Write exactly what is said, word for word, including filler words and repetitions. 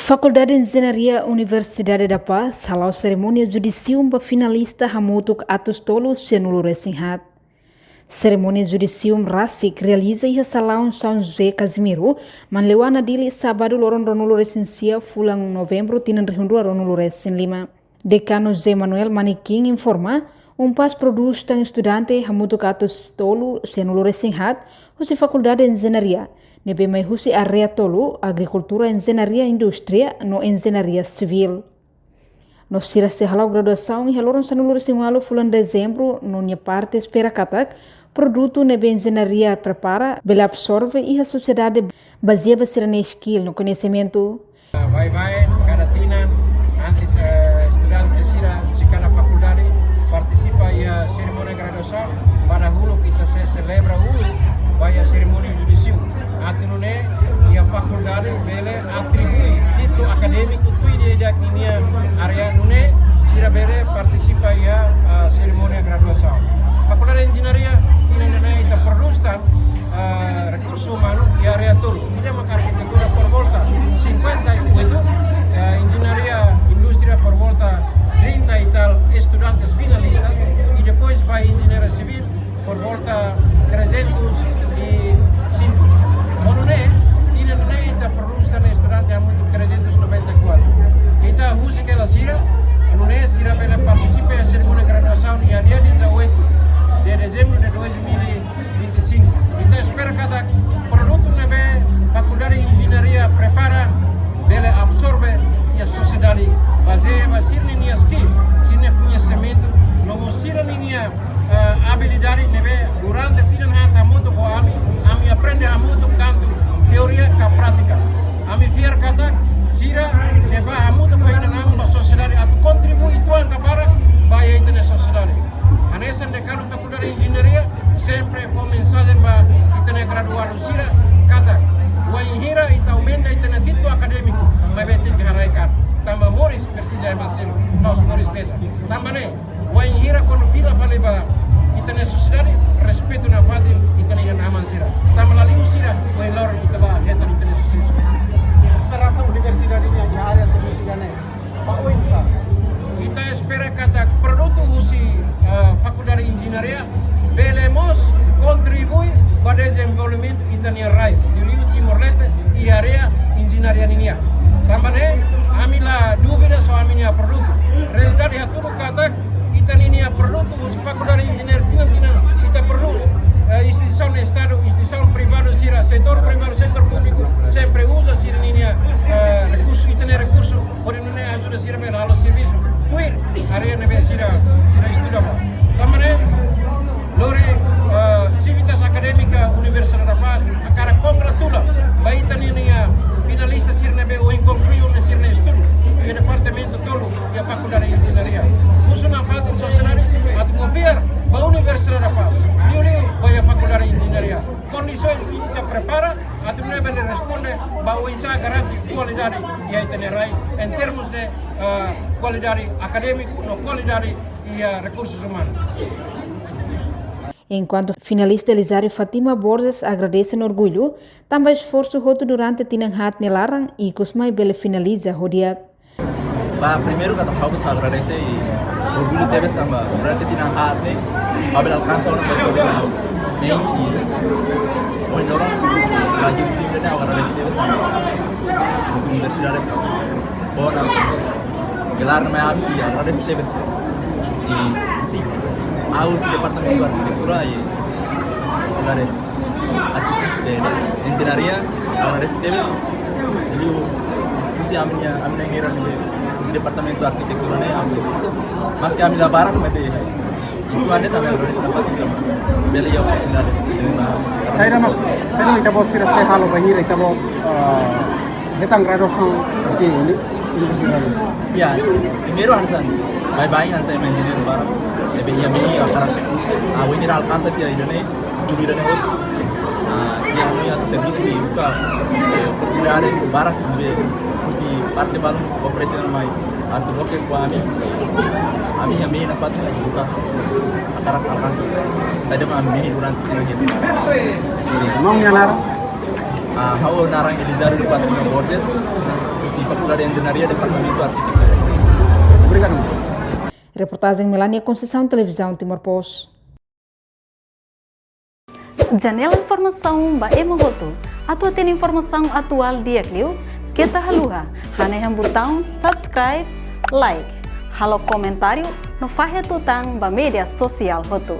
Fakuldade Enjeñaria Universidade da Paz hala'o serimónia judisium ba finalista hamutuk atus tolu sianulu resin haat. Serimónia judisium rasik realiza iha salaun São José Casimiro, Manleuana, Dili, sábadu loron ruanulu resin sia fulan Novembru tinan rihun rua ruanulu resin lima. Dekanu José Manuel Maniquim informa, UNPAZ prodús tan estudante hamutuk atus tolu sianulu resin haat husi Fakuldade Enjeñaria, ne'ebé mai husi área tolu: agrikultura, enjeñaria, indústria no enjeñaria sivíl. No sira sei hala'o graduasaun iha loron sanulu resin ualu fulan Dezembru, no nia parte espera katak produtu ne'ebé enjeñaria prepara bele absorve iha sosiedade bazeia ba sira-nia skill no koñesimentu. Baibain, kada tinan, antes, eh, estudante sira husi kada fakuldade partisipa iha serimónia graduasaun, ba dahuluk ita sei selebra uluk ba iha serimónia judisium. Atu nune'e iha fakuldade bele atribui títulu akadémiku tuir ida-idak ninia área, nune'e sira bele partisipa iha, eh, serimónia graduasaun. Fakuldade Enjeñaria, iha ne'e ita prodús tan, eh, rekursu umanu iha área tolu. Ida maka arkitektura por volta cinquenta e oito, eh, enjeñaria indústria por volta trinta e tal estudantes finalistas, i depois ba enjeñaria sivíl por volta trezentos e cinco. Ho nune'e, iha ne'e ita prodús tan estudante hamutuk trezentos noventa e quatro. Ita husik hela sira, nune'e sira bele partisipa iha serimónia graduasaun iha dia dezoito de dezembro de dois mil e vinte e cinco. Ita espera katak produtu ne'ebé Fakuldade Enjeñaria prepara bele absorve iha sosiedade bazeia ba sira-nia skill, sira-nia koñesimentu, no mós sira-nia, eh, abilidade ne'ebé durante tinan haat hamutuk ho ami, ami aprende hamutuk tantu teoria ka prátika. Ami fiar katak sira sei bá hamutuk ho ita-nia an ba sosiedade atu kontribui uitoan ka barak ba iha ita-nia sosiedade. Hanesan dekanu Fakuldade Enjeñaria sempre fó mensajen ba ita-nia graduadu sira katak, wainhira ita aumenta ita-nia títulu akadémiku, maibé tenke haraik an. Tanba moris presiza ema seluk, la'ós moris besik. Tanba ne'e, wainhira kuandu fila fali ba ita-nia sosiedade, respeitu nafatin ita-nia inan-aman sira. Tanba la liu sira, wainhira ita bá hetan ita-nia susesu. Esperansa universidade nian iha área teknika ne'e ba oinsá? Ita espera katak produtu husi, eh, Fakuldade Enjeñaria bele mós kontribui ba dezenvolvimentu ita-nia rai, liuliu Timor-Leste, iha área enjeñaria ninian. Tanba ne'e, ami la duvida só ami-nia produtu. Realidade hatudu katak ita-nia produtu husi Fakuldade Enjeñaria tinan-tinan ita prodús. Eh, instituisaun Estadu, instituisaun privadu sira, setór privadu, setór públiku, sempre uza sira-nia, eh, rekursu, ita-nia rekursu, hodi nune'e ajuda sira bele halo servisu tuir área ne'ebé sira, sira estuda ba. Tanba ne'e, lori, eh, Civitas Académica Universidade da Paz hakarak kongratula ba ita-nia finalista sira ne'ebé ohin konklui ona sira-nia estudu iha departamentu tolu iha Fakuldade Enjeñaria. Husu nafatin sosiedade atu konfia ba Universidade da Paz, liuliu ba iha Fakuldade Enjeñaria. Kondisoens ita prepara atu nune'e bele responde ba oinsá garante kualidade iha ita-nia rai, em termos de, eh, kualidade akadémiku no kualidade iha rekursus umanus. Enkuantu finalista Elisário Fátima Borges agradese no orgullu tanba esforsu hotu durante tinan haat nia laran, ikus mai bele finaliza ho di'ak. Ba, primeiru katak ha'u agradese i orgullu tebes tanba durante tinan haat ne'e ha'u bele alkansa ona ba ha'u-nia mehi i ohin loron ba júri sira ne'e ha'u agradese tebes tanba husi universidade fó ona gelar ne'e mai ami i agradese tebes. I husi, ha'u husi departamentu arkitektura i husi fakuldade arki-, de, de enjeñaria, agradese tebes. Liuliu husi ami-nia, ami-nia hira ne'e husi departamentu arkitektura ne'e, ami, maske ami la barak, maibé uitoan ne'e tanba agradese nafatin bele iha oportunidade. Saida mak, saida mak ita-boot sira sei halo bainhira ita-boot, eh, hetan graduasaun husi uni-, universidade? Ya, primeiru hanesan, baibain hanesan ema enjeñeiru barak, ne'ebé iha mehi, iha barak. Ah, wainhira alkansa tiha ida-ne'e, estudu ida-ne'e hotu. Ah, iha ami atu servisu i buka, eh, oportunidade barak, ne'ebé husi parte balun oferese mai atu loke ho ami, eh, ami iha mehi nafatin atu buka, hakarak alkansa saida mak ami mehi durante tinan haat. Maun nia laran? Ah, ha'u naran Elizardo de Fatima Borges, husi Fakuldade Enjeñaria, Departamentu Arkitektura. Obrigadu. Reportajen Melania Conceição, Televizaun Timor Post. Janela informasaun ba ema hotu. Atu hatene informasaun atuál di'ak liu, keta haluha hanehan butaun subscribe, like, halo komentáriu no fahe tutan ba média sosiál hotu.